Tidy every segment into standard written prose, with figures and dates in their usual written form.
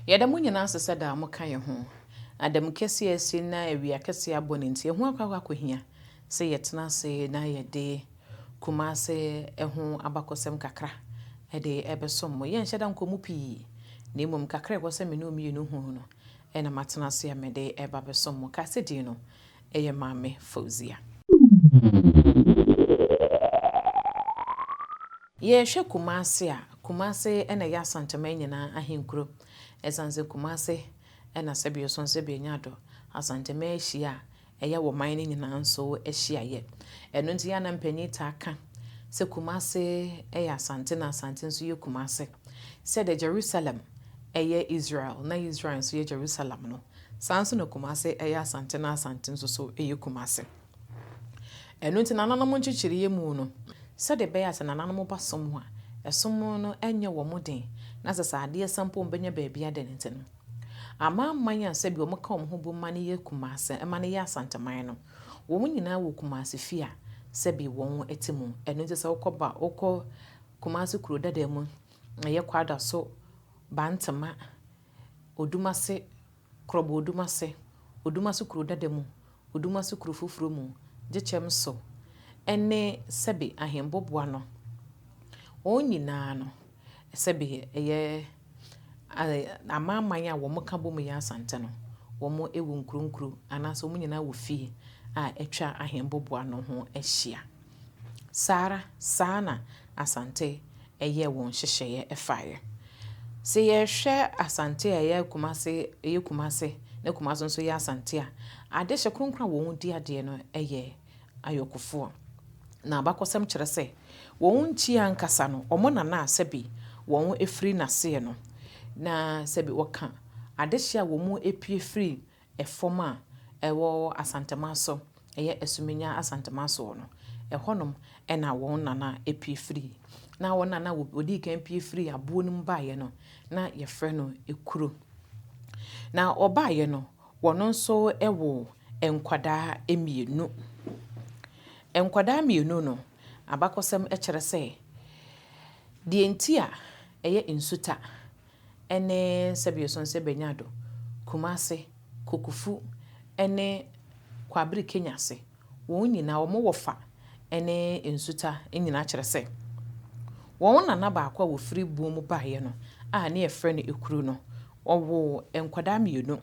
Yɛda mo nyinaa ase sɛ daa moka yɛn ho. Adamu kɛseɛ a asi na awia kɛseɛ abɔ no nti, ɛho akɔ akɔ akɔhia sɛ yɛtena ase na yɛde Kumase ho abakɔsɛm kakra de rebɛsom mo. Yɛnhyɛ da nkɔ mu pii, na mmom kakra a ɛwɔ sɛ me ne wo mmienu hu no na matena ase a mede reba abɛsom mo. Kae sɛ din no yɛ Maame Fauzia. Yɛhwɛ Kumase a, Kumase na ɛyɛ Asanteman nyinaa ahenkuro. Ɛsiane sɛ Kumase na sɛbi ɔsɔn sɛbi anya adɔ, Asanteman ahyia a, ɛyɛ wɔ man no nyinaa nso ahyiaeɛ. Ɛno nti yɛ a na mpanin taa ka sɛ Kumase yɛ Asante na Asante nso yɛ Kumase. Sɛdeɛ Jerusalem yɛ Israel na Israel nso yɛ Jerusalem no, saa nso na Kumase yɛ Asante na Asante nso so yɛ Kumase. Ɛno nti nananom nkyekyereɛ mu no, sɛdeɛ ɛbɛyɛ a sɛ nananom ba som a, ɛsom no nyɛ wɔn den na sɛ sɛ adeɛ sa mpo wɔbɛnya baabi ada no nti no, amanaman a sɛbi wɔka wɔn ho bom ma no yɛ Kumase, ma no yɛ Asanteman no, wɔn nyinaa wɔ Kumase fie a sɛbi wɔn te mu. Ɛno nti sɛ wokɔ ba, wokɔ Kumase kuro dada mu, ɛyɛ Kwadaso, Bantama, Odumase, Krɔbɔ Odumase, Odumase kuro dada mu, Odumase kuro foforɔ mu, Gyekyɛm so, ne sɛbe Ahenboboa no, wɔn nyinaa no, sɛbe ɛyɛ amanaman a wɔka bom yɛ Asante no, wɔwɔ nkuro nkuro anaasɛ wɔn nyinaa wɔ fie a atwa Ahenboboa no ho ahyia. Saa ara, saa na Asante yɛɛ wɔn nhyehyɛeɛ faeɛ. Sɛ yɛhwɛ Asante a ɛyɛ Kumase, ɛyɛ Kumase na Kumase nso yɛ Asante a, adehye kronkron a wɔdi adeɛ no yɛ ayɔkofoɔ. Na abakɔsɛm kyerɛ sɛ wɔn nkyi ankasa no, wɔn nana a sɛbi wɔn firi n'aseɛ no, na sɛbi wɔka adehye a wɔn pue firi Fam a ɛwɔ Asantema so, ɛyɛ Asuminya Asantema soɔ no, ɛhɔnom na wɔn nana pue firii. Na wɔn nana a wɔdii kan pue firii aboɔ no mu baeɛ no, na wɔfrɛ no Ekuro. Na ɔbaeɛ no, wɔn nso woo nkwadaa mmienu. Nkwadaa mmienu no, abakɔsɛm kyerɛ sɛ, deɛ nti a ɛyɛ nsuta ne Sɛbeɔsɔn-Sɛbɛnyado, Kumase, Kokofu ne Kwabere Kenyase, wɔn nyinaa wɔn wɔfa ne Nsuta nyinaa kyerɛ sɛ wɔn nana baako a wɔfiri buo mu baeɛ no a ne yɛfrɛ no Ekuru no, ɔwoo nkwadaa mmienu.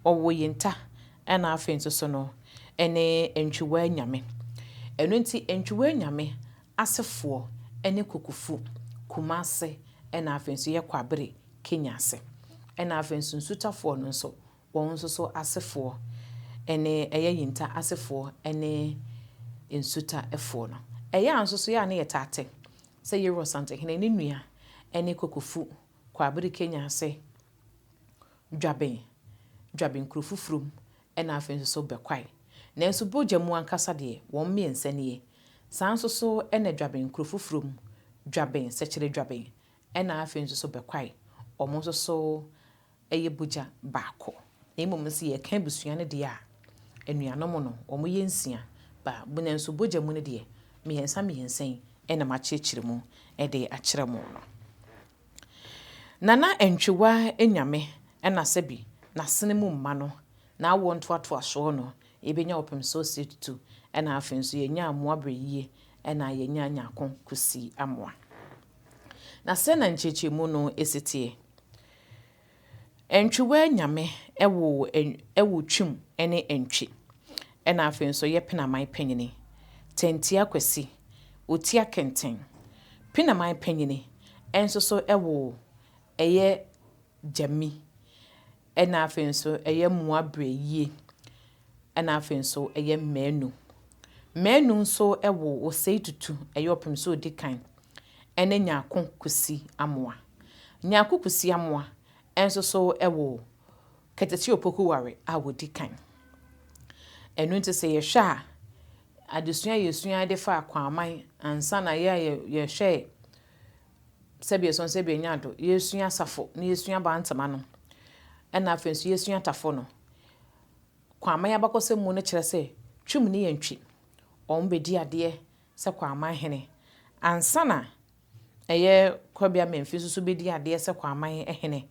Ɔwoo Yenta ɛna afei nso so no ne Ntwewaa Nyame. Ɛno nti Ntwewaa Nyame asefoɔ ne Kokofu, Kumase ɛna afei nso yɛ Kwabere, Kenya ase. Ɛna afei nso Nsutafoɔ no nso, wɔn nso so asefoɔ ne ɛyɛ Yinta asefoɔ ne Nsutafoɔ no. Ɛyɛ a nso so yɛ a ne yɛtaa te sɛ Yeru Ɔsantehene ne nua ne Kokofu, Kwabere, Kenya ase, Dwaben, Dwaben kuro foforɔ mu ɛna afei nso so Bɛkwae. Nanso Bogya mu ankasa deɛ, wɔn mmiɛnsa nie. Saa nso so na Dwaben kuro foforɔ mu, Dwaben, Sɛkyerɛ Dwaben, ɛna afei nso so Bɛkwae, wɔn nso so yɛ bogya baako. Na mmom sɛ yɛka abusua no deɛ a, anuanom no, wɔyɛ nsia, ba, nanso bogya mu no deɛ, mmiɛnsa mmiɛnsa yi na makyerɛkyerɛ mu de akyerɛ mo no. Nana Antwiwa Nyame na sɛbi n'asene mu mma no, n'awoɔ ntoatoasoɔ no, yɛbɛnya ɔpem so ɔsɛ tutu, ɛna afei nso yɛnya amoa berɛ yie, ɛna yɛnya Nyarko Kusi Amoah. Na sɛ na nkyerɛkyerɛmu no si teɛ. Antwiwa Nyame woo woo Twum ne Antwi, ɛna afei nso yɛ Penaman panyini, Tantia Kwasi, Otia Kɛntɛn. Penaman panyini nso so woo ɛyɛ Gyami, ɛna afei nso ɛyɛ Moa Brɛyie, ɛna afei nso ɛyɛ Manu. Manu nso woo Osei Tutu, ɛyɛ ɔpem sɛ ɔdi kan, ɛne Nyarko Kusi Amoah. Nyarko Kusi Amoah nso so woo Kɛtɛkye Opoku Ware a ɔdi kan. Ɛno nti sɛ yɛhwɛ a, adesua a yɛsua de faa Kwaman ansa na yɛ a yɛhwɛɛ sɛbi ɛsɔn sɛbi ɛnya ado, yɛsua asafo na yɛsua Bantama no, ɛna afei nso yɛsua Tafo no, Kwaman abakɔsɛm mu no kyerɛ sɛ Twum ne Yɛntwi, wɔn bɛdi adeɛ sɛ Kwaman hene ansa na ɛyɛ Kwabea Mamfi nso so bɛdi adeɛ sɛ Kwaman hene.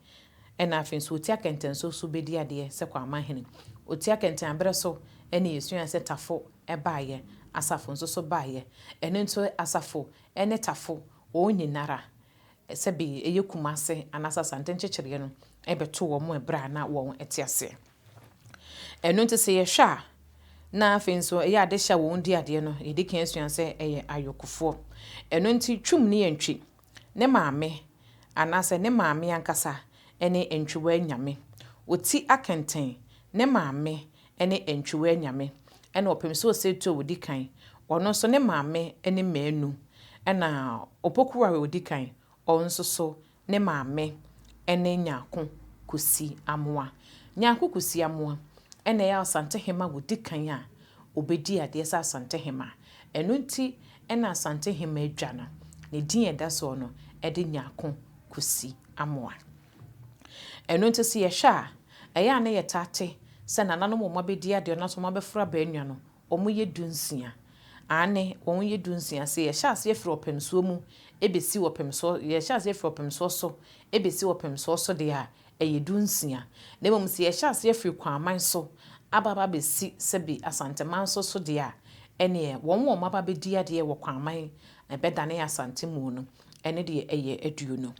Ɛna afei nso Oti Akɛntɛn so bɛdi adeɛ sɛ Kwaman hene. Oti Akɛntɛn aberɛ so ɛna yɛsua sɛ Tafo ɛbaeɛ, Asafo nso so baeɛ. Ɛno nso Asafo ɛne Tafo wɔn nyinara sɛbi ɛyɛ Kumase anaasɛ Asante nkyekyereɛ no ɛbɛto wɔn ɛberɛ a na wɔn ɛte aseɛ. Ɛno nti sɛ yɛhwɛ a, na afei nso ɛyɛ adehyɛ a wɔn di adeɛ no, yɛdi kan asua sɛ ɛyɛ ayokofoɔ. Ɛno nti Twum ne Yɛntwi ne maame anaasɛ ne maame ankasa ne Ntwiwa Nyame. Oti Akɛntɛn ne maame ne Ntwiwa Nyame. Ɛna ɔpem sɛ Osei a ɔdi kan, ɔno nso ne maame ne Mmaanu. Ɛna Opokuware a ɔdi kan, ɔno nso so ne maame ne Nyako Kusi Amoa. Nyako Kusi Amoa ɛna ɛyɛ Asantehema a ɔdi kan a ɔbɛdi adeɛ sɛ Asantehema. Ɛno nti ɛna Asantehema adwa no, ne din a ɛda soɔ no ɛde Nyako Kusi Amoa. Ɛno nti sɛ yɛhwɛ a, ɛyɛ a na yɛtaa te sɛ nananom a wɔabɛdi adeɛ anaasɛ wɔabɛforo abannwa no, wɔyɛ 16. Aane, wɔyɛ 16. Sɛ yɛhyɛ aseɛ firi ɔpɛmsoɔ mu ɛbɛsi ɔpɛmsoɔ, yɛhyɛ aseɛ firi ɔpɛmsoɔ so ɛbɛsi ɔpɛmsoɔ so deɛ a, ɛyɛ 16. Na mmom sɛ yɛhyɛ aseɛ firi Kwaman so aba aba abɛsi sɛbi Asanteman so so deɛ a, ɛneɛ wɔn a wɔaba abɛdi adeɛ wɔ Kwaman ɛbɛdane Asante mu no, ɛno deɛ ɛyɛ 20.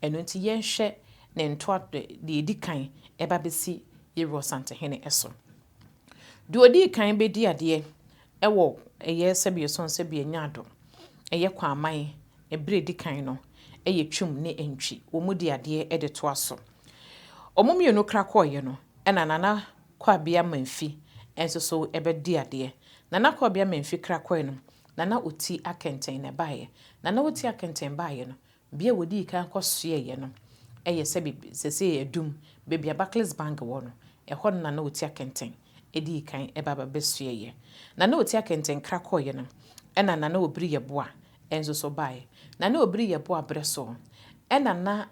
Ɛno nti yɛnhwɛ ne ntoa deɛ ɛdi kan ɛba bɛsi Yɛwura Ɔsantehene so. Deɛ ɔdii kan bɛdi adeɛ ɛwɔ ɛyɛ sɛbi ɛsɔn sɛbi Nyaado, ɛyɛ Kwaman ɛberɛ ɛdi kan no, ɛyɛ Twum ne Ntwi. Wɔn mu di adeɛ ɛde toa so. Wɔn mmienu kra kɔɔeɛ no, ɛna Nana Kwabea Mamfi nso so ɛbɛdi adeɛ. Nana Kwabea Mamfi kra kɔɔeɛ no, Nana Oti Akɛntɛn na ɛbaeɛ. Nana Oti Akɛntɛn baeɛ no, bea a wɔdii kan kɔsoɛeɛ no, ɛyɛ sɛbi sɛsɛ Adum, baabi a Barclays Bank wɔ no, ɛhɔ no Nana Oti Akɛntɛn ɛdii kan ɛba bɛsoɛeɛ. Nana Oti Akɛntɛn kra kɔɔeɛ no, ɛna Nana Obiri Yɛboa nso so baeɛ. Nana Obiri Yɛboa berɛ so, ɛna na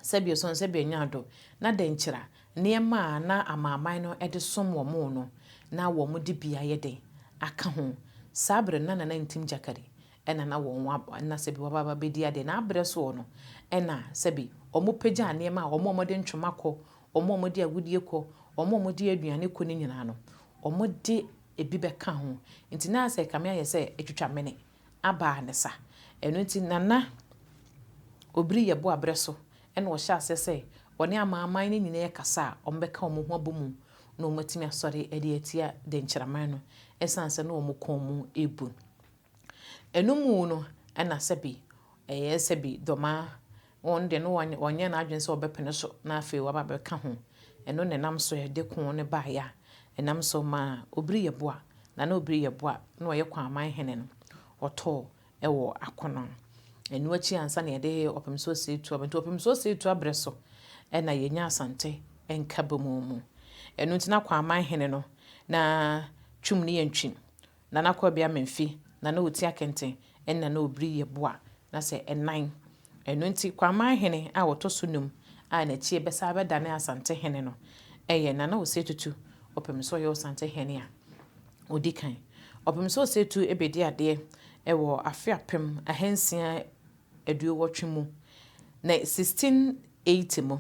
sɛbi ɔsɔn sɛbi Nyaado, na Dɛnkyira nneɛma a na amaaman no de som wɔn no, na wɔn de bi ayɛ den aka ho. Saa berɛ no na Nana Ntim Gyakari ɛna na wɔn na sɛbi wɔaba bɛdi adeɛ. Na aberɛ soɔ no, ɛna sɛbi wɔn pagya nneɛma a wɔn a wɔde ntoma kɔ, wɔn a wɔde agudie kɔ, wɔn a wɔde aduane kɔ ne nyinaa no, wɔde ebi bɛka ho. Nti na sɛ kame ayɛ sɛ atwitwa mene aba ne sa. Ɛno nti Nana Obiri Yɛboa berɛ so ɛna ɔhyɛ aseɛ sɛ ɔne amaaman no nyinaa kasa a wɔbɛka wɔn ho abɔ mu na wɔatumi asɔre de atia Dɛnkyiraman no, ɛsiane sɛ na wɔn kɔn mu ebu. Ɛno mu no, ɛna sɛbi ɛyɛ sɛbi Dɔmaa wɔn deɛ no wɔnyɛ n'adwene sɛ wɔbɛpene so na afei wɔaba abɛka ho. Ɛno na ɛnam so yɛde ko no baeɛ a ɛnam so ma Obiri Yɛboa, Nana Obiri Yɛboa na ɔyɛ Kwaman hene no, ɔtɔɔ ɛwɔ akono. Ɛno akyi ansa na yɛde Ɔpemsoɔ Osei Tutu aba. Nti Ɔpemsoɔ Osei Tutu aberɛ so ɛna yɛnya Asante nkabom mu. Ɛno nti na Kwaman hene no na Twum ne Yɛntwi, Nana Kwabea Mamfi, Nana Oti Akɛntɛn ɛne Nana Obiri Yɛboa na sɛ ɛnan. Ɛno nti Kwaman hene a wɔtɔ so 5 a n'akyi ɛbɛsa abɛdane Asante hene no ɛyɛ Nana Osei Tutu Ɔpemsoɔ ɔyɛ Ɔsante hene a ɔdi kan. Ɔpemsoɔ Osei Tutu ɛbɛdi adeɛ ɛwɔ afe 1688 mu na 1680 mu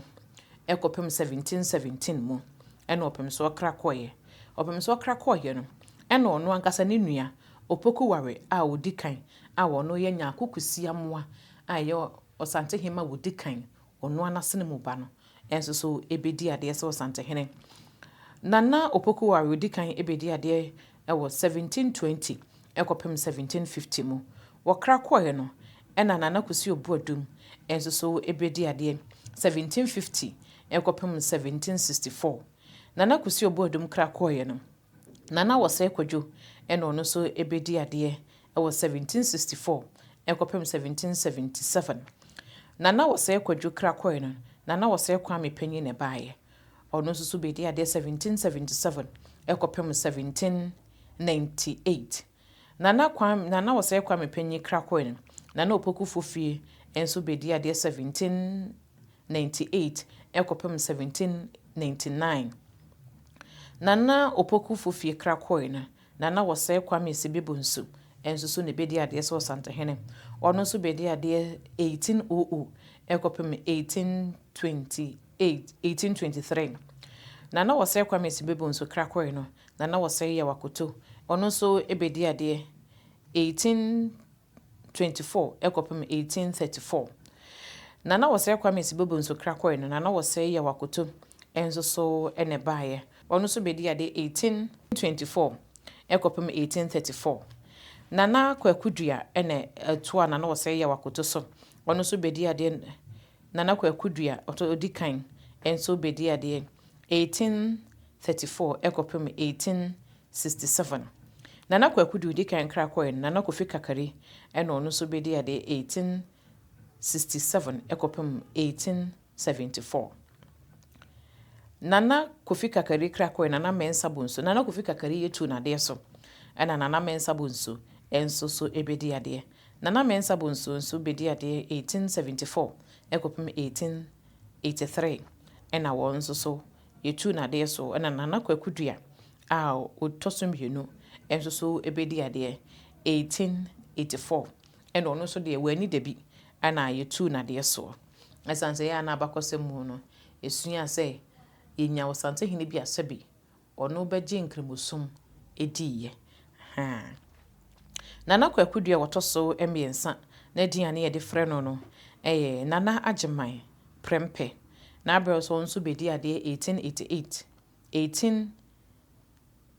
ɛkɔpem 1717 mu ɛna Ɔpemsoɔ kra kɔɔeɛ. Ɔpemsoɔ kra kɔɔeɛ no, ɛna ɔno ankasa ne nua Opokuware a ɔdi kan a ɔno yɛ Nyako Kusi Amoa a ɛyɛ Ɔsantehene a ɔdi kan, ɔno anasene mu ba no ɛnso so ɛbɛdi adeɛ sɛ Ɔsantehene. Nana Opokuware ɔdi kan ɛbɛdi adeɛ ɛwɔ 1720 ɛkɔpem 1750 mu. Wɔkra kɔɔeɛ no, ɛna Nana Kusi Obuadum ɛnso so ɛbɛdi adeɛ 1750 ɛkɔpem 1764. Nana Kusi Obuadum kra kɔɔeɛ no, Nana Wɔsɛe Kwadwo ɛna ɔno nso ɛbɛdi adeɛ ɛwɔ 1764 ɛkɔpem 1777. Nana Wɔsɛe Kwadwo kra kɔɔeɛ no, Nana Wɔsɛe Kwame Panyin na ɛbaeɛ. Ɔno nso so bɛdi adeɛ 1777 ɛkɔpem 1798. Nana Kwame, Nana Wɔsɛe Kwame Panyin kra kɔɔeɛ no, Nana Opoku Fofie nso bɛdi adeɛ 1798 ɛkɔpem 1799. Nana Opoku Fofie kra kɔɔeɛ no, Nana Wɔsɛe Kwame Sibi Bonsu nso so na ɛbɛdi adeɛ sɛ Ɔsantehene. Ɔno nso bɛdi adeɛ 1800 ɛkɔpem 1828. 8, 1823. Nana Osei Kwame Sibebu nso kra kɔe no, Nana Osei Yaw Akoto, ɔno nso bɛdii adeɛ 1824 kɔpem 1834. Nana Osei Kwame Sibebu nso kra kɔe no, Nana Osei Yaw Akoto nso so na ɛbaeɛ. Ɔno nso bɛdii adeɛ 1824 kɔpem 1834. Nana Kwaku Dua na ɛtoaa Nana Osei Yaw Akoto so. Ɔno nso bɛdii adeɛ Nana Kwaku Dua ɔtɔ ɔdi kan nso bɛdii adeɛ 1834 kɔpem 1867. Nana Kwaku Dua ɔdi kan kra kɔeɛ no, Nana Kofi Kakari na ɔno nso bɛdii adeɛ 1867 kɔpem 1874. Nana Kofi Kakari kra kɔeɛ, Nana Mensah Bonsu. Nana Kofi Kakari yɛ tuu n'adeɛ so ɛna Nana Mensah Bonsu nso so bɛdii adeɛ. Nana Mensah Bonsu nso bɛdii adeɛ 1874 kɔpem 1883 ɛna wɔn nso so yɛtuu n'adeɛ so ɛna Nana Kwaku Dua a ɔtɔ so mmienu nso so bɛdii adeɛ 1884 ɛna ɔno nso deɛ wanni da bi ɛna yɛtuu n'adeɛ soɔ. Ɛsiane sɛ yɛn a na abakɔsɛm mu no yɛsua sɛ yɛnya Ɔsantehene bi a sɛbi ɔno bɛgye Nkramosom diiɛ. Ahaa. Nana Kwaku Dua a ɔtɔ so mmiɛnsa na din a ne yɛde frɛ no no yɛ Nana Agyeman Prempeh. N'abrɛ so ɔno nso bɛdii adeɛ 1888, 18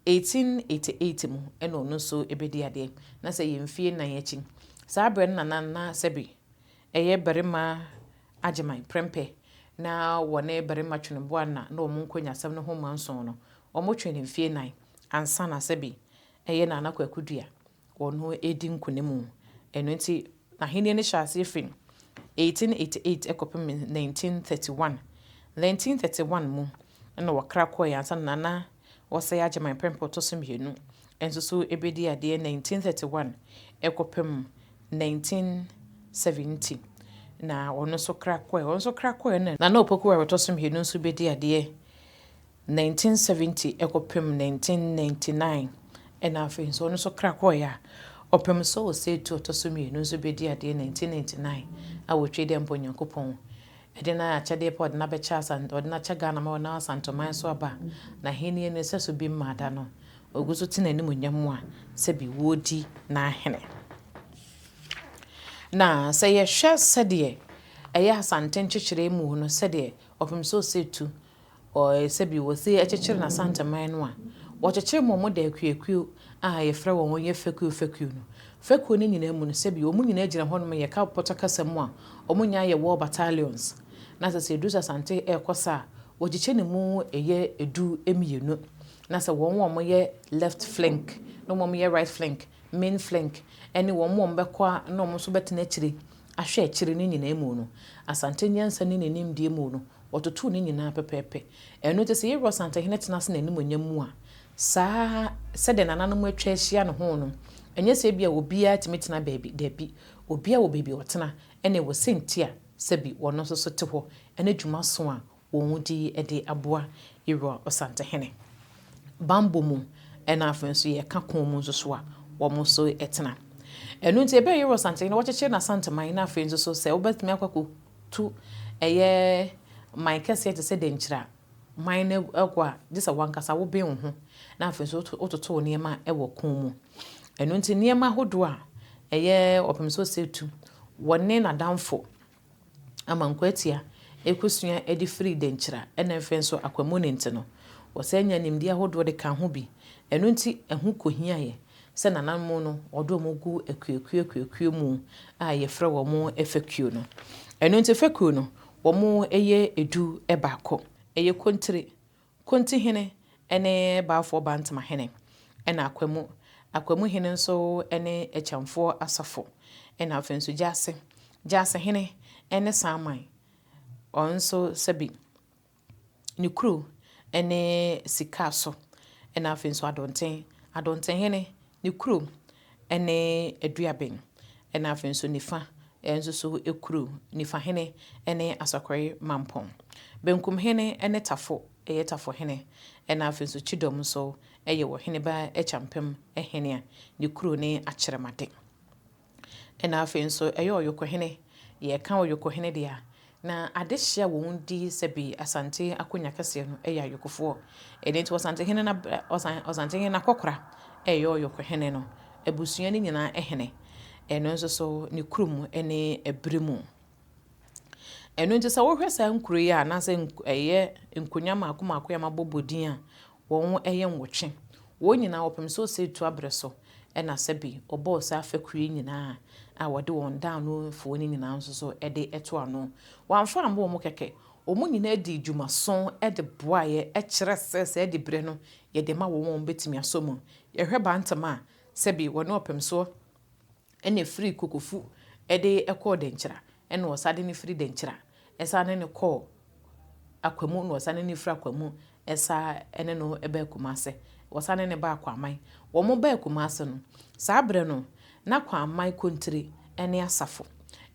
1888 mu na ɔno nso bɛdii adeɛ. Na sɛ yɛ mfie nnan akyi. Saa berɛ no na Nana sɛbi ɛyɛ barima Agyeman Prempeh na wɔne barima Tweneboa na na wɔn nkɔnyasɛm no ho manson no, wɔtwee no mfie nnan ansa na sɛbi ɛyɛ Nana Kwaku Dua wɔn redi nkonim. Ɛno nti n'ahennie no hyɛɛ aseɛ firi 1888 kɔpem 1931. 1931 mu na wɔkra kɔeɛ ansa na Nana Osei Agyeman Prempeh ɔtɔ so mmienu nso so bɛdii adeɛ 1931 kɔpem 1970. Na ɔno nso kra kɔeɛ. Ɔno nso kra kɔeɛ no Nana Opoku a ɔtɔ so mmienu nso bɛdii adeɛ 1970 kɔpem 1999. Ɛna afei nso ɔno nso kra kɔeɛ a ɔpem sɛ Osei Tutu ɔtɔ so mmienu nso bɛdii adeɛ 1999 a wɔtwe dɛ mpo Onyankopɔn ɛde no akyɛdeɛ pɛ ɔde no abɛkyɛ Asante, ɔde no akyɛ Ghana ma ɔnam Asanteman so aba n'ahennie no sɛ so bi mmaa da no, ɔgu so te n'animuonyam mu a sɛbi wɔredi n'ahene. Na sɛ yɛhwɛ sɛdeɛ ɛyɛ Asante nkyekyeree mu no, sɛdeɛ ɔpem sɛ Osei Tu sɛbi wɔsi kyekyere n'Asanteman no a, wɔkyekyere ma wɔda akuakuo a yɛfrɛ wɔn yɛ fekuo fekuo no. Fekuo no nyinaa mu no, sɛbi wɔn nyinaa gyina hɔnom yɛka pɔtɔ kasa mu a, wɔn nyinaa yɛ war battalions. Na sɛ sɛ ɛduru sɛ Asante ɛrekɔ sa a, wɔkyekyɛ ne mu ɛyɛ edu mmienu. Na sɛ wɔn a wɔyɛ left flank na wɔn a wɔyɛ right flank, main flank, ɛne wɔn a wɔbɛkɔ a na wɔn nso bɛtena akyire ahwɛ akyire no nyinaa mu no, Asante nyansa ne ne nimdeɛ mu no, wɔtotoo ne nyinaa pɛpɛɛpɛ. Ɛno nti sɛ yɛwura Asantehene tena ase n'animuonyam mu a, saa sɛdeɛ nananom atwa ahyia ne ho no, ɛnyɛ sɛ ebia obiara tumi tena baabi, dabi, obiara wɔ baabi a ɔtena, ɛna ɛwɔ sɛnti a sɛbi wɔn nso so te hɔ, ɛne dwuma so a wɔn di de aboa yɛwura Ɔsantehene. Bambɔ mu, ɛna afei nso yɛka kɔn mu nso so a, wɔn nso tena. Ɛno nti ɛbɛyɛ yɛwura Ɔsantehene wɔkyekyere n'Asanteman na afei nso so sɛ wobɛtumi akɔ akɔtu ɛyɛ man kɛseɛ te sɛ Denkyira man no ɛkɔ a, gye sɛ wankasa wobɛn wo ho na afei nso wototo wo nneɛma ɛwɔ kɔn mu. Ɛno nti nneɛma ahodoɔ a ɛyɛ ɔpem sɛ Osei Tu wɔne n'adamfo Amankwatia ɛkɔsua de firi Denkyira ɛna afei nso Akwamu ne nti no, wɔsɛ nya nimdeɛ ahodoɔ de ka ho bi. Ɛno nti ɛho kɔhiaeɛ sɛ nananom no wɔde wɔn gu akuakuo akuakuo mu a yɛfrɛ wɔn fekuo no. Ɛno nti fekuo no, wɔn yɛ edu baako. Ɛyɛ Kontire, Kontihene ne Baafoɔ Bantamahene, ɛna Akwamu. Akwamuhene nso ne Akyamfoɔ Asafo, ɛna afei nso Gyase. Gyasehene ne Saman. Ɔno nso sɛbi ne kuro ne Sikaso, ɛna afei nso Adonten. Adontenhene ne kuro ne Aduaben, ɛna afei nso Nifa nso so kuro, Nifahene ne Asɔkɔre Mampɔn. Benkumhene ne Tafo, ɛyɛ Tafohene, ɛna afei nso Kyidɔm nso yɛ Ɔheneba Akyampem hene a ne kuro ne Akyerɛmade. Ɛna afei nso ɛyɛ Ɔyokohene, yɛka Ɔyokohene deɛ a, Na adehyeɛ a wɔn di sɛbi Asante akonnwa kɛseɛ no yɛ ayokofoɔ. Ɛno nti Ɔsantehene no Ɔsantehene no akɔkora ɛyɛ ɔyokohene no, abusua no nyinaa hene. Ɛno nso so ne kurom ne ɛberɛ mu. Ɛno nti sɛ wohwɛ saa nkuro yi a anaasɛ ɛyɛ nkonnwa mmaako mmaako a mabobɔ din a wɔn yɛ nwɔtwe. Wɔn nyinaa wɔpem sɛ Osei abrɛ so ɛna sɛbi ɔbɔɔ saa fekuo yi nyinaa a wɔde wɔn daanofoɔ no nyinaa nso so de to ano. Wɔamfa ammɔ wɔn kɛkɛ. Wɔn nyinaa dii dwumaso de boaeɛ kyerɛ sɛ saa diberɛ no yɛde ma wɔn a wɔbɛtumi asɔ mu. Yɛhwɛ Bantam a, sɛbi wɔne ɔpem soɔ ɛna ɛfiri Kokofu de kɔɔ Dankyira ɛna wɔsan de no firi Dankyira ɛsan ne no kɔɔ Akwamu na wɔsan ne no firi Akwamu ɛsan ne no baa Kumase. Wɔsan ne no baa Kwaman. Wɔn baa Kumase no, saa berɛ no, na Kwaman Kontire ne Asafo.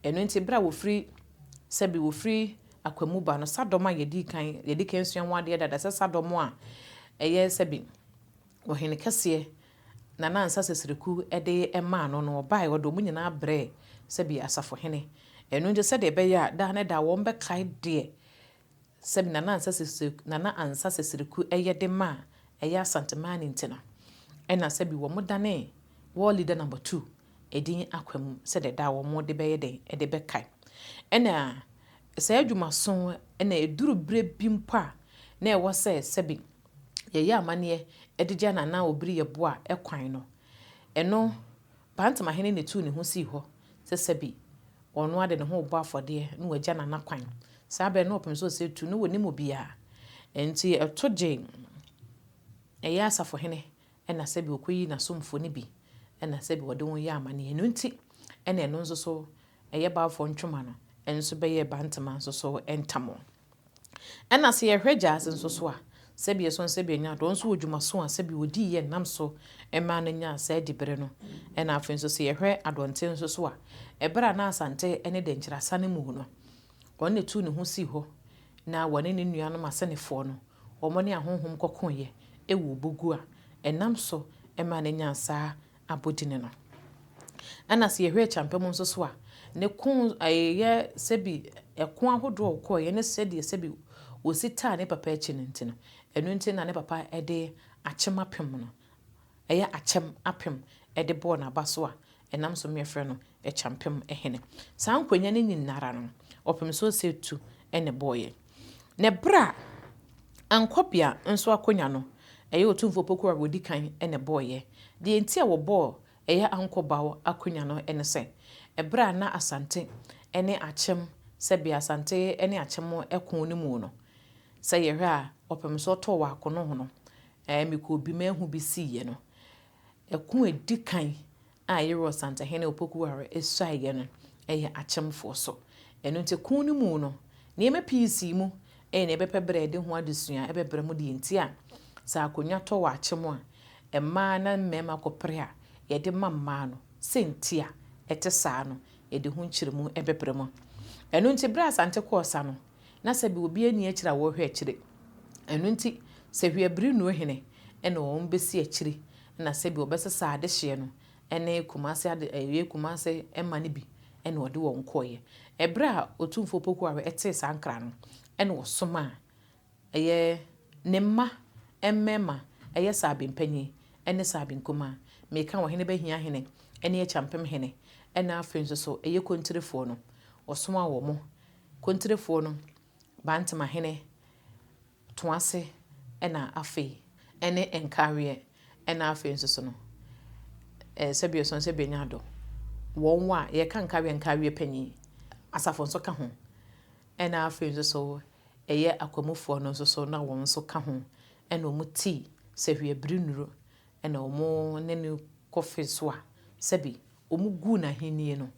Ɛno nti berɛ a wɔfiri sɛbi wɔfiri Akwamu ba no, Sadɔm a yɛdi kan yɛdi kan sua ho adeɛ dada sɛ Sadɔm a ɛyɛ sɛbi ɔhene kɛseɛ Nana Ansa Sesiriku de maa no no, ɔbaeɛ ɔde wɔn nyinaa brɛɛ sɛbi Asafohene. Ɛno nti sɛdeɛ ɛbɛyɛ a daa ne daa wɔn bɛkae deɛ sɛbi Nana Ansa Sesiriku yɛ de maa ɛyɛ Asanteman no nti no, ɛna sɛbi wɔn danee World Leader Number 2 edin Akwamu sɛdeɛ daa wɔn de bɛyɛ den de bɛkae. Ɛna saa adwumaso ɛna ɛduru berɛ bi mpo a na ɛwɔ sɛ sɛbi yɛyɛ amanneɛ de gya Nana Obiri Yeboah kwan no. Ɛno Bantamahene na etuu ne ho sii hɔ sɛ sɛbi ɔno ade ne ho rebɔ afɔdeɛ na wagya Nana kwan. Saa berɛ no na ɔpem sɛ ɔsɛ tu na wɔnim obiara. Nti ɛto gye ɛyɛ Asafohene ɛna sɛbi ɔkɔyi n'asomfoɔ no bi ɛna sɛbi wɔde wɔn yɛ amanneɛ. Ɛno nti ɛna ɛno nso so ɛyɛ Baafoɔ ntwoma no ɛnso bɛyɛ Bantama nso so ntam. Ɛna sɛ yɛhwɛ Gyaase nso so a, sɛbi ɛso sɛbi anya adɔ nso wɔ dwumaso a sɛbi wɔdii yɛ nam so ɛmaa no nyaa saa diberɛ no. Ɛna afei nso sɛ yɛhwɛ Adɔnten nso so a, ɛberɛ a na Asante ne Dankyirasa no mu no, wɔn na etuu ne ho sii hɔ na wɔne ne nuanom asɛnefoɔ no, wɔn ne ahonhom kɔkoeɛ ɛwɔ Obogu a ɛnam so ɛmaa no nyaa saa abɔdini no. Ɛna sɛ yɛhwɛ Kyampem nso so a, ne ko ɛyɛ sɛbi ɛko ahodoɔ a ɔkɔeɛ ne sɛdeɛ sɛbi wɔsi taa ne papa akyi no nti no, ɛno nti na ne papa ɛde akyem apem no, ɛyɛ akyɛm apem ɛde bɔɔ n'aba so a ɛnam so mmɛfrɛ no Kyampem hene. Saa nkonnwa no nyinara no, ɔpem so sɛ tu ɛna bɔɔyɛ. Na ɛberɛ a Ankɔbea nso akonnwa no, ɛyɛ Otumfoɔ Opoku a wɔdi kan ɛna bɔɔyɛ. Deɛ nti a wɔbɔɔ ɛyɛ Ankɔbaw akonnwa no ɛne sɛ, ɛberɛ a na Asante ne Akyem, sɛbi Asante ne Akyem ɛko no mu no, sɛ yɛhwɛ a ɔpem so ɔtɔɔ wɔ akono ho no, mekɔ bi mahu bi siiɛ no, ɛko a ɛdi kan a ɛyɛ Ɔsantehene Opoku Ware esuaeɛ no ɛyɛ Akyemfoɔ so. Ɛno nti ko no mu no, nneɛma pii sii mu ɛyɛ nea ɛbɛpɛ berɛ a yɛde ho adesua ɛbɛbrɛ mu deɛ nti a sɛ akonnwa tɔ wɔ Akyem a, mmaa na mmarima kɔpere a yɛde ma mmaa no, sɛ nti a ɛte saa no, yɛde ho nkyerɛmu ɛbɛbrɛ mu. Ɛno nti berɛ a Asante kɔɔ sa no, na sɛbi obi ani akyire a wɔrehwɛ akyire. Ɛno nti sɛ Hwiabiri Nnuohene ɛna wɔn bɛsi akyire na sɛbi wɔbɛsesa adehyeɛ no ɛne Kumase ade ɛyɛ Kumase ɛma no bi ɛna ɔde wɔn kɔɔeɛ. Ɛberɛ a Otumfoɔ Opoku Ware ɛtee saa nkra no, ɛna ɔsoma a ɛyɛ ne mma mmarima ɛyɛ Saabi mpanyin ɛne Saabi nkumaa. Meka ɔhene Bɛhia hene ɛne Akyampem hene ɛna afei nso so ɛyɛ Kontirefoɔ no. Ɔsoma wɔn. Kontirefoɔ no, Bantama hene, Toase ɛna afei ɛne Nkareɛ ɛna afei nso so no, sɛbi ɔsɔn sɛbi anya adɔ. Wɔn a yɛka Nkareɛ Nkareɛ panyin, Asafo nso ka ho. Ɛna afei nso so ɛyɛ Akwamufoɔ no nso so na wɔn nso ka ho. Ɛna wɔn tii sɛ Hwiabiri Nnuro ɛna wɔn ne no kɔfe so a sɛbi wɔn guu n'ahennie no.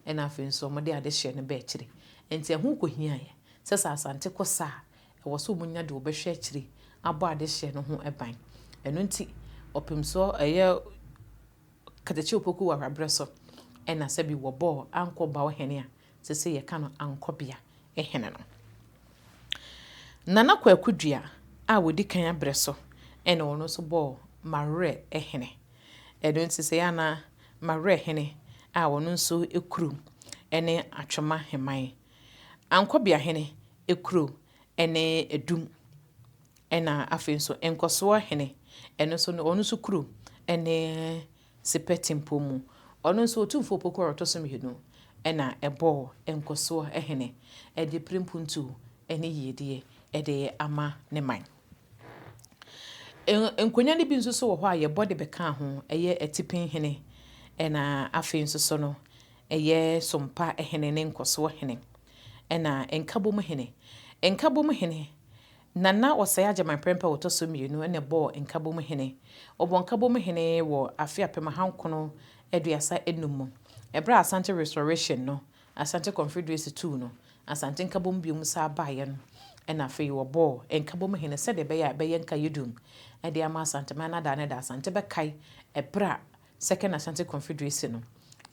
Ɛna afei nso wɔde adehyeɛ no baa akyire. Nti ɛho kɔhiaeɛ sɛ sɛ Asante kɔ sa a, ɛwɔ sɛ wɔn nya deɛ wɔbɛhwɛ akyire abɔ adehyeɛ no ho ban. Ɛno nti ɔpem so ɛyɛ Katakye Opoku Ware aberɛ so ɛna sɛbi wɔbɔɔ Ankɔbaw hene a sɛsɛ yɛka no Ankɔbea hene no. Nana Kwaku Dua a wɔdi kan aberɛ so ɛna ɔno nso bɔɔ Mawerɛ hene. Ɛno nti sɛ yɛ ana Mawerɛ hene a ɔno nso kuru ɛne Atwema Heman. Ankɔbeahene kuro ne Adum. Ɛna afei nso Nkɔsoɔ hene, ɛno nso no ɔno nso kuro ne Sepɛtimpo mu. Ɔno nso Otumfoɔ Opoku a ɔtɔ so mmienu na ɛbɔɔ Nkɔsoɔ hene de pere mpuntuo ne yiedie de ama ne man. Nkonnwa no bi nso so wɔ hɔ a yɛbɔ de bɛkaa ho, ɛyɛ Atipin hene, ɛna afei nso so no ɛyɛ Sompa hene ne Nkɔsoɔ hene, ɛna Nkabom hene. Nkabom hene, Nana Osei Agyeman Prempeh a ɔtɔ so mmienu na ɛbɔɔ Nkabom hene. Ɔbɔɔ Nkabom hene wɔ afe 1935 mu, ɛberɛ a Asante Restoration no, Asante Confederacy tuu no, Asante Nkabom biom san baeɛ no, ɛna afei wɔbɔɔ Nkabom hene sɛdeɛ ɛbɛyɛ a ɛbɛyɛ nkaeɛdum de ama Asanteman no ada ne da. Asante bɛkae ɛberɛ a Second Ashanti Confederacy no,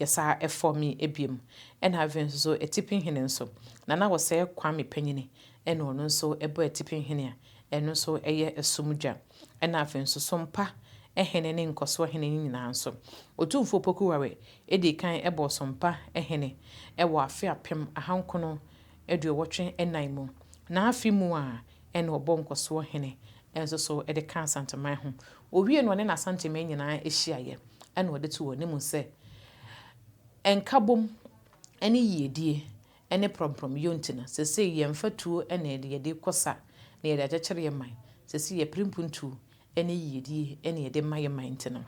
yɛsan fɔɔmee biom. Ɛna afei nso so Atipi hene nso, Nana Osei Kwame Panyini ɛna ɔno nso bɔɔ Atipi hene a ɛno nso yɛ ɛsom dwa. Ɛna afei nso Sompa hene ne Nkɔsoɔ hene no nyinaa nso, Otumfoɔ Opoku Ware dii kan bɔɔ Sompa hene wɔ afe 1984 mu. N'afe mu a ɛna ɔbɔɔ Nkɔsoɔ hene nso so de kaa Asanteman ho. Owiee no ɔne n'Asanteman nyinaa hyiaeɛ ɛna ɔde too wɔn anim sɛ nkabom ne yiedie ne prɔmprɔmyɔ nti no, seesei yɛmfa tuo na yɛde kɔ sa na yɛde akyekyere yɛn man. Seesei yɛpere mpuntuo ne yiedie na yɛde ma yɛn man nti no,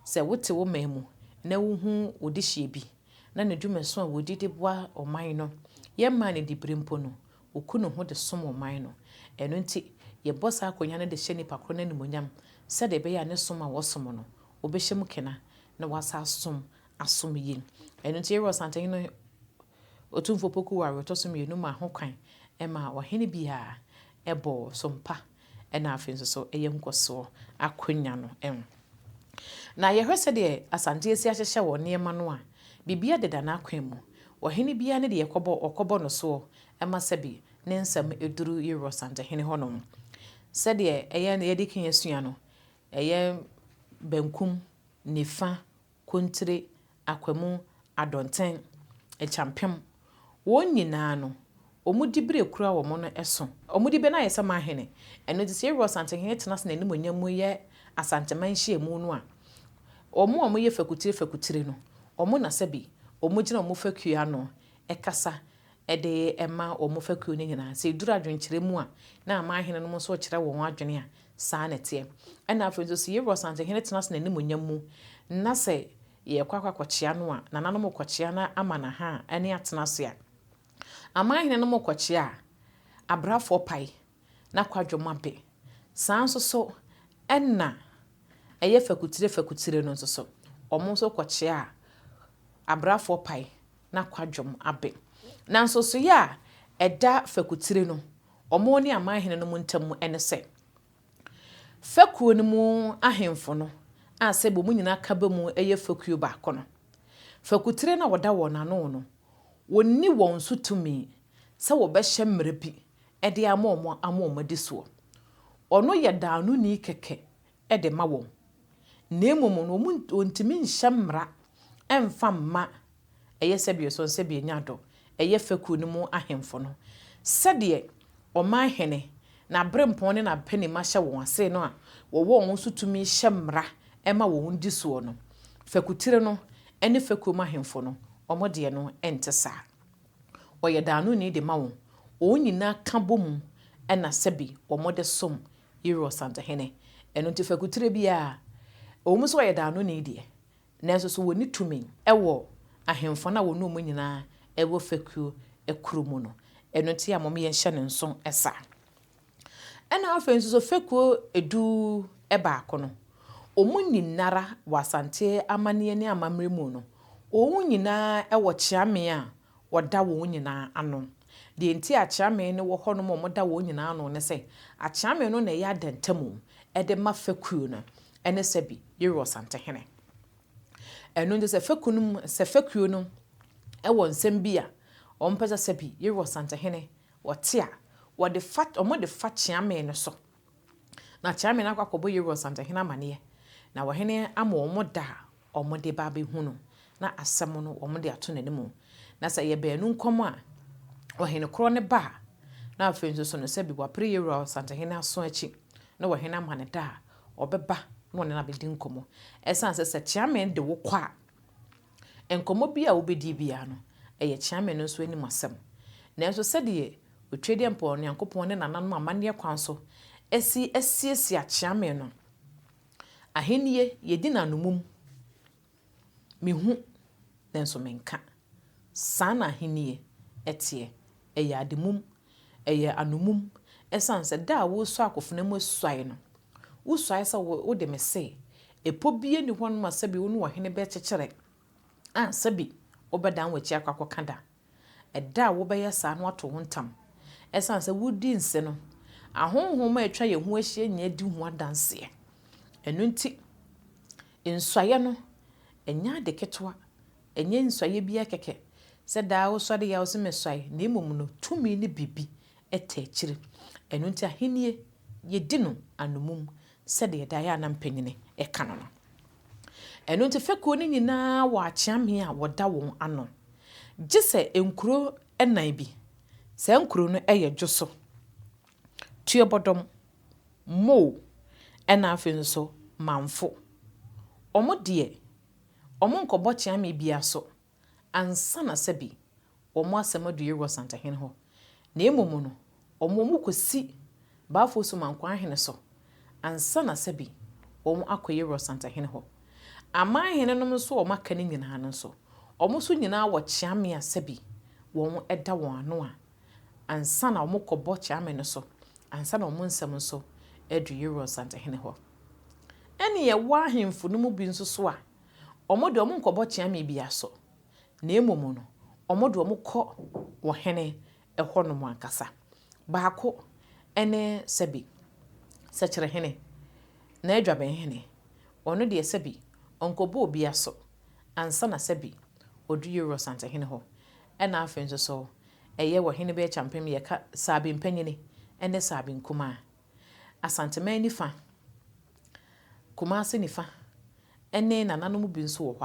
sɛ wote wo man mu na wohu wo dehyeɛ bi na ne dwumaso a wɔdi de boa ɔman no, yɛmmaa no diberɛ mpo no, ɔku ne ho de som ɔman no. Ɛno nti, yɛbɔ saa akonnwa no de hyɛ nipa korɔ no animuonyam sɛdeɛ ɛbɛyɛ a ne som a wɔsom no, wɔbɛhyɛ mu kena na wɔasa asom asom yie. Ɛno nti, Yɛwura Ɔsantehene Otumfoɔ Opoku Ware ɔtɔ so mmienu maa ho kwan maa ɔhene biara bɔɔ som pa na afei nso so ɛyɛ nkɔsoɔ akonnwa no. Na yɛhwɛ sɛdeɛ Asante asi ahyehyɛ wɔn nneɛma no a, biribiara deda n'akwan mu. Ɔhene biara ne deɛ ɛkɔbɔ ɔkɔbɔ no soɔ ma sɛbi ne nsɛm duru Yɛwura Ɔsantehene hɔnom. Sɛdeɛ ɛyɛ yɛde kan asua no, ɛyɛ benkum, nifa, Kontire, Akwamu, Adɔnten, Akyampem, wɔn nyinaa no, wɔn diberɛ kura wɔn no so. Wɔn diberɛ no ayɛ sɛ manhene. Ɛno nti sɛ Yɛwura Ɔsantehene tena ase n'animuonyam mu yɛ Asanteman nhyiamu no a, wɔn a wɔyɛ fakutire fakutire no, wɔn na sɛbi wɔgyina wɔn fakuo ano kasa de ma wɔn fakuo no nyinaa. Sɛ ɛduru adwenkyerɛ mu a, na amanhene nom nso rekyerɛ wɔn adwene a, saa na ɛteɛ. Ɛna afei nso sɛ Yɛwura Ɔsantehene tena ase n'animuonyam mu na sɛ yɛrekɔ akɔ akɔkyea no a, nananom rekɔkyea no ama no ha a ne atena ase a, amanhene nom rekɔkyea a, abrafoɔ pae na kwadwom abe. Saa nso so ɛna ɛyɛ fakutire fakutire no nso so, wɔn nso rekɔkyea a, abrafoɔ pae na kwadwom abe. Na nsosoeɛ a ɛda fakutire no, wɔn ne amanhene nom ntam ne sɛ, fakuo no mu ahemfo no a sɛbi wɔn nyinaa ka bɔ mu yɛ fakuo baako no, fakutire no a wɔda wɔn ano no, wɔnni wɔn so tumi sɛ wɔbɛhyɛ mmara bi de ama wɔn ama wɔn adi soɔ. Ɔno yɛ daanoni kɛkɛ de ma wɔn. Na mmom no, wɔntumi nhyɛ mmara mfa mma ɛyɛ sɛbi ɔsɔ sɛbi anya dɔ, ɛyɛ fakuo no mu ahemfo no. Sɛdeɛ ɔman hene, n'aberempɔn ne n'apanyin ahyɛ wɔn ase no a wɔwɔ wɔn so tumi hyɛ mmara ma wɔn di soɔ no, fakutire no ne fakuo mu ahemfo no, wɔn deɛ no nte saa. Ɔyɛ daanoni de ma wɔn. Wɔn nyinaa ka bɔ mu na sɛbi wɔde som Yɛwura Ɔsantehene. Ɛno nti fakutire biara, ɛwɔ mu sɛ ɔyɛ daanoni deɛ, nanso so wɔnni tumi wɔ ahemfo no a wɔne wɔn nyinaa wɔ fakuo koro mu no. Ɛno nti a mom yɛnhyɛ no nso saa. Ɛna afei nso so fakuo 11 no, wɔn nyinara wɔ Asante amanneɛ ne amammerɛ mu no, wɔn nyinaa wɔ kyeame a wɔda wɔn nyinaa ano. Deɛ nti a akyeame no wɔ hɔnom a wɔda wɔn nyinaa ano ne sɛ, akyeame no na ɛyɛ adantamu de ma fakuo no ne sɛbi Yɛwura Ɔsantehene. Ɛno nti sɛ fakuo no mu, sɛ fakuo no wɔ nsɛm bi a wɔmpɛ sɛ sɛbi Yɛwura Ɔsantehene wɔte a, wɔde fa, wɔde fa kyeame no so. Na kyeame no akɔ akɔbɔ Yɛwura Ɔsantehene amaneɛ, na ɔhene ama wɔn da a wɔde ba abɛhu no, na asɛm no wɔde ato n'anim. Na sɛ ɛyɛ baanu nkɔm a, ɔhene korɔ no ba a, na afei nso so no sɛbi wapere Yewura Ɔsantehene aso akyi na ɔhene ama no da a ɔbɛba na ɔne no abɛdi nkɔmmɔ. Ɛsiane sɛ sɛ Kyeame de wo kɔ a, nkɔmmɔ bi a wobɛdi biara no, ɛyɛ Kyeame no nso anim asɛm. Nanso sɛdeɛ Otwedeɛmpɔn Nyankopɔn ne nananom amanneɛ kwan so asi asiesie Akyeame no, ahennie yɛdi no anomum. Mehu, nanso menka. Saa na ahennie teɛ. Ɛyɛ ade mum, ɛyɛ ano mum. Ɛsiane sɛ da a woresɔ akofena mu asuae no, wosuae sɛ wode me se, ɛpɔ biara nni hɔnom a sɛbi wo ne ɔhene bɛkyekyere a sɛbi wobɛdan w'akyi akɔ akɔka da. Ɛda a wobɛyɛ saa no ato wo ntam. Ɛsiane sɛ wodi nse no, ahonhom a atwa yɛn ho ahyia nyinaa di ho adanseɛ. Ɛno nti, nsuaeɛ no, ɛnyɛ ade ketewa. Ɛnyɛ nsuaeɛ biara kɛkɛ sɛ daa wosɔre yɛ a wose mesuae, na mmom no tumi ne biribi ta akyire. Ɛno nti ahennie, yɛdi no anomum sɛdeɛ daeɛ a na mpanyini ka no no. Ɛno nti fekuo no nyinaa wɔ akyeame a wɔda wɔn ano. Gye sɛ nkuro nnan bi. Saa nkuro no yɛ Dwoso, Tuobɔdɔm, Mow, ɛna afei nso Manfo. Wɔn deɛ, wɔnkɔbɔ kyeame biara so ansa na sɛbi wɔn asɛm adu Yeru Asantehene hɔ, na mmom no, wɔn wɔkɔsi Bafo Sumankwaa hene so ansa na sɛbi wɔn akɔ Yeru Asantehene hɔ. Aman hene nom nso a wɔaka no nyinaa no nso, wɔn nso nyinaa wɔ kyeame a sɛbi wɔn da wɔn ano a ansa na wɔkɔbɔ kyeame no so ansa na wɔn nsɛm nso adu Yeru Asantehene hɔ. Ɛne yɛwɔ ahemfo no mu bi nso so a, wɔn deɛ wɔnkɔbɔ kyeame biara so, na mmom no, wɔn de wɔn kɔ ɔhene hɔnom ankasa. Baako ne sɛbi sɛkyerɛhene, n'adwabenhene. Ɔno deɛ sɛbi ɔnkɔbɔ obiara so ansa na sɛbi ɔdu Yeru Asantehene hɔ. Ɛna afei nso so ɛyɛ ɔhene bɛyɛ kyampem yɛka Saabi mpanyini ne Saabi nkumaa. Asanteman nifa, Kumase nifa ne nananom bi nso wɔ hɔ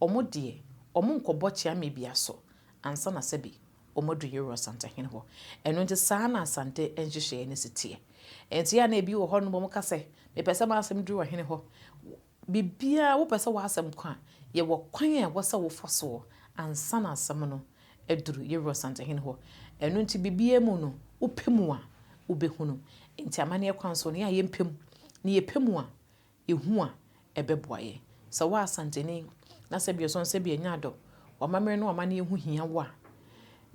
a, wɔn deɛ, wɔnkɔbɔ kyeame biara so ansa na sɛbi wɔadu Yeru Asantehene hɔ. Ɛno nti saa na Asante nhyehyɛeɛ no si teɛ. Ɛnti yɛ a na ebi wɔ hɔnom wɔka sɛ, mepɛ sɛ m'asɛm duru ɔhene hɔ. Biribiara wopɛ sɛ w'asɛm kɔ a, yɛwɔ kwan a ɛwɔ sɛ wofa soɔ ansa na asɛm no aduru Yeru Asantehene hɔ. Ɛno nti biribiara mu no, wopɛ mu a, wobɛhunu. Nti amanneɛ kwan so no, yɛ a yɛmpɛ mu. Na yɛpɛ mu a, yɛhu a, ɛbɛboa yɛn. Sɛ wo Asanteni na sɛbi ɔsɔn sɛbi anya adɔ, w'amammerɛ ne w'amanneɛ ho hia wo a,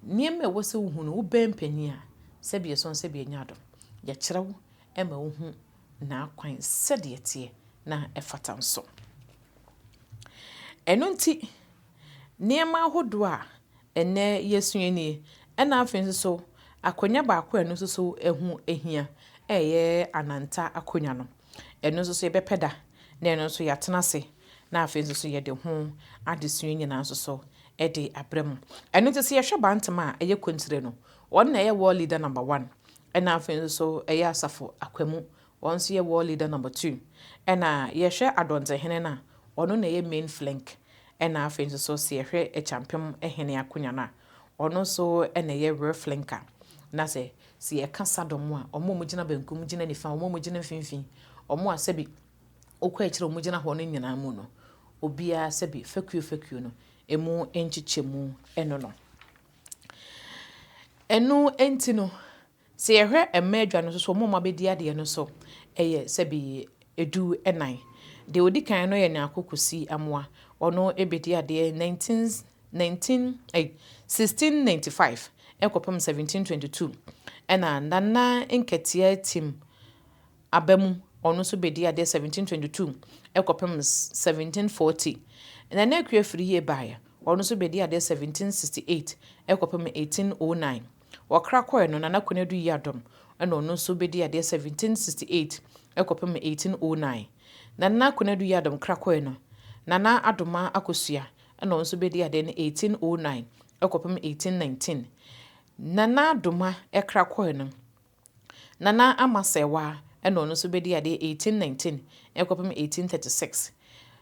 nneɛma a ɛwɔ sɛ wohu no, wobɛn panin a, sɛbi ɔsɔn sɛbi anya adɔ, yɛkyerɛ wo ma wohu n'akwan sɛdeɛ ɛteɛ na ɛfata nso. Ɛno nti, nneɛma ahodoɔ a ɛnnɛ yɛasua nie. Ɛna afei nso so, akonnwa baako a ɛno nso so ɛho hia ɛyɛ ananta akonnwa no. Ɛno nso so yɛbɛpɛ da na ɛno nso yɛatena ase na afei nso so yɛde ho adesua nyinaa nso so de abrɛ mu. Ɛno nti sɛ yɛhwɛ Bantam a ɛyɛ Kontire no, wɔn na ɛyɛ world leader number one. Ɛna afei nso so ɛyɛ Asafo Akwamu, wɔn nso yɛ world leader number two. Ɛna yɛhwɛ Adɔntehene no a, ɔno na ɛyɛ main flank. Ɛna afei nso so sɛ yɛhwɛ Akyampem hene akonnwa no a, ɔno nso na ɛyɛ rear flanker. Na sɛ sɛ yɛka Sadɔm a, wɔn a wɔgyina benkum, gyina nifa, wɔn a wɔgyina mfimfini, wɔn a sɛbi wokɔ akyire a wɔgyina hɔ no nyinaa mu no, obiara sɛbi fakuo fakuo no, emu nkyekyɛmu ɛno no. Ɛno nti no, sɛ yɛhwɛ mmaa adwa no nso so, wɔn a wɔabɛdi adeɛ no nso yɛ sɛbi 14. Deɛ ɔdi kan no yɛ Nyarko Kwesi Amoah. Ɔno bɛdi adeɛ 19, 19, eh, 1695 kɔpem 1722. Ɛna Nana Nketia Tim aba mu, ɔno nso bɛdi adeɛ 1722 kɔpem 1740. Nana Akua Afriyie baeɛ, ɔno nso bɛdi adeɛ 1768 kɔpem 1809. Wɔkra kɔɛ no, Nana Konadu Yiadom ɛna ɔno nso bɛdi adeɛ 1768 kɔpem 1809. Nana Konadu Yiadom kra kɔɛ no, Nana Adoma Akosua ɛna ɔno nso bɛdi adeɛ no 1809 kɔpem 1819. Nana Adoma kra kɔɛ no, Nana Ama Serwaa ɛna ɔno nso bɛdi adeɛ 1819 kɔpem 1836.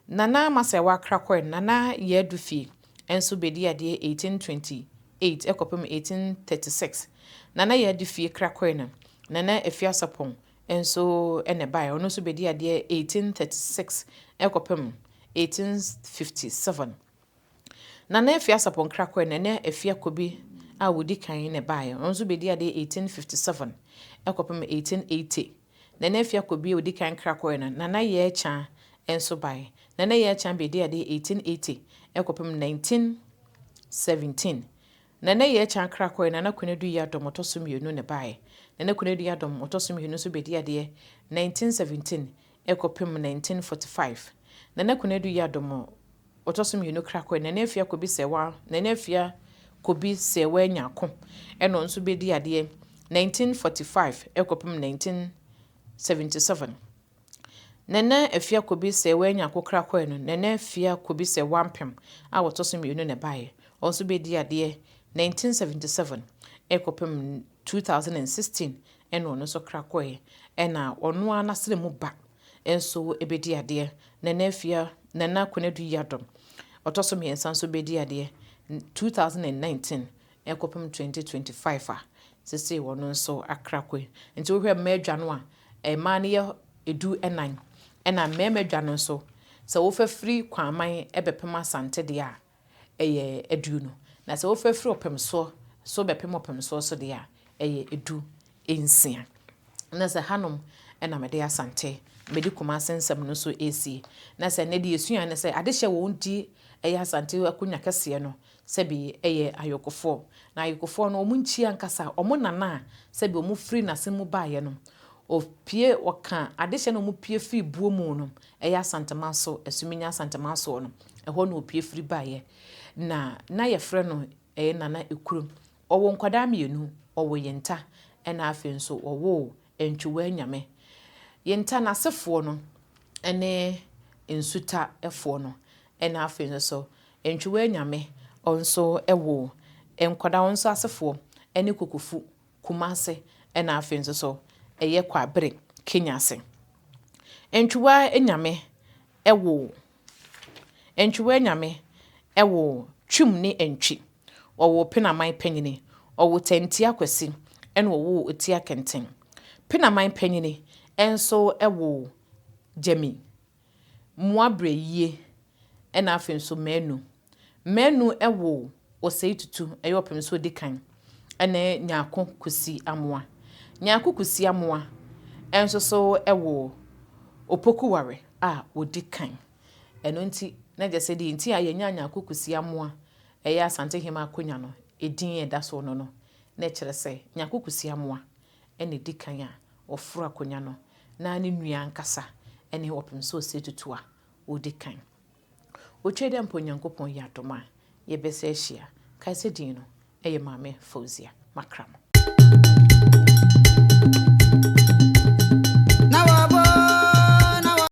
Nana Ama Serwaa kra kɔɛ no, Nana Yaa Dufie nso bɛdi adeɛ 1820. 1828 kɔpem 1836. Nana Yaa Adifie kra kɔe no, Nana Afia Sarpong nso na ɛbaeɛ. Ɔno nso bɛdii adeɛ 1836 kɔpem 1857. Nana Afia Sarpong kra kɔe no, Nana Afia Kobi a ɔdi kan na ɛbaeɛ. Ɔno nso bɛdii adeɛ 1857 kɔpem 1880. Nana Afia Kobi a ɔdi kan kra kɔe no, Nana Yaa Kyaa nso baeɛ. Nana Yaa Kyaa bɛdii adeɛ 1880 kɔpem 1917. Nana Yaa Kyaa kra kɔe, Nana Konadu Yiadom ɔtɔ so mmienu na ɛbaeɛ. Nana Konadu Yiadom ɔtɔ so mmienu nso bɛdii adeɛ 1917 kɔpem 1945. Nana Konadu Yiadom ɔtɔ so mmienu kra kɔe, Nana Afia Kobi Sɛwa, Nana Afia Kobi Sɛwa Nyarko ɛna ɔno nso bɛdii adeɛ 1945 kɔpem 1977. Nana Afia Kobi Sɛwa Nyarko kra kɔe no, Nana Afia Kobi Sɛwa Ampem a ɔtɔ so mmienu na ɛbaeɛ. Ɔno nso bɛdii adeɛ 1977 kɔpem 2016 ɛna ɔno nso kra kɔeɛ. Ɛna ɔno ara n'asene mu ba nso bɛdi adeɛ. Nana Afia, Nana Konadu Yiadom ɔtɔ so mmiɛnsa nso bɛdi adeɛ 2019 kɔpem 2025 a seesei ɔno nso akra kɔe. Nti wohwɛ mmaa adwa no a, mmaa no yɛ 14, ɛna mmarima adwa no nso, sɛ wofa firi Kwaman bɛpem Asante deɛ a, ɛyɛ 20. Na sɛ wofa firi Ɔpemsoɔ so bɛpem Ɔpemsoɔ so deɛ a, ɛyɛ 16. Na sɛ hanom ɛna mede Asante, mede Kumase nsɛm no nso ɛresie. Na sɛ nnɛ deɛ yɛsua ne sɛ adehyɛ wɔn di ɛyɛ Asante akonnwa kɛseɛ no, sɛbi ɛyɛ ayɔkofoɔ. Na ayɔkofoɔ no, wɔn nkyi ankasa, wɔn nana a sɛbi wɔn firi n'ase mu baeɛ no, ɔpie, ɔka adehyɛ no wɔn pie firi buo mu no, ɛyɛ Asantemanso, Asuminya Asantemansoɔ no, ɛhɔ na ɔpie firi baeɛ. Na na yɛfrɛ no ɛyɛ Nana Ekuro. Ɔwɔ nkwadaa mmienu, ɔwɔ Yenta, ɛna afei nso ɔwɔ Ntwiwa Nyame. Yenta n'asefoɔ no ɛne Nsutafoɔ no, ɛna afei nso Ntwiwa Nyame ɔnso ɛwɔ nkwadaa, ɔno nso asefoɔ ɛne Kokofu, Kumase, ɛna afei nso so ɛyɛ Kwabere, Kenyase. Ntwiwa Nyame ɛwɔ Ntwiwa Nyame ɛwɔ Twum ne Ntwi. Ɔwɔ Penaman panyini, ɔwɔ Tantia Kwasi, ɛna ɔwɔ Otia Kɛntɛn. Penaman panyini nso ɛwɔ Gyami, Mmoabrɛ Yie, ɛna afei nso Manu. Manu ɛwɔ Osei Tutu, ɛyɛ ɔpem so odi kan, ɛne Nyarko Kusi Amoa. Nyarko Kusi Amoa nso so ɛwɔ Opokuware a odi kan. Ɛno nti, na kyerɛ sɛ deɛ nti a yɛnya Nyarko Kusi Amoa ɛyɛ Asante Hema akonnwa no, edin a ɛda so no no, na ɛkyerɛ sɛ Nyarko Kusi Amoa ɛna edi kan a ɔforo akonnwa no, na ne nua ankasa ɛne ɔpem so Osei Tutu a odi kan. Otwa dɛ mpo Onyankopɔn yɛ adom a yɛbɛsɛ ahyia. Kae sɛ din no ɛyɛ Maame Fauzia Makram.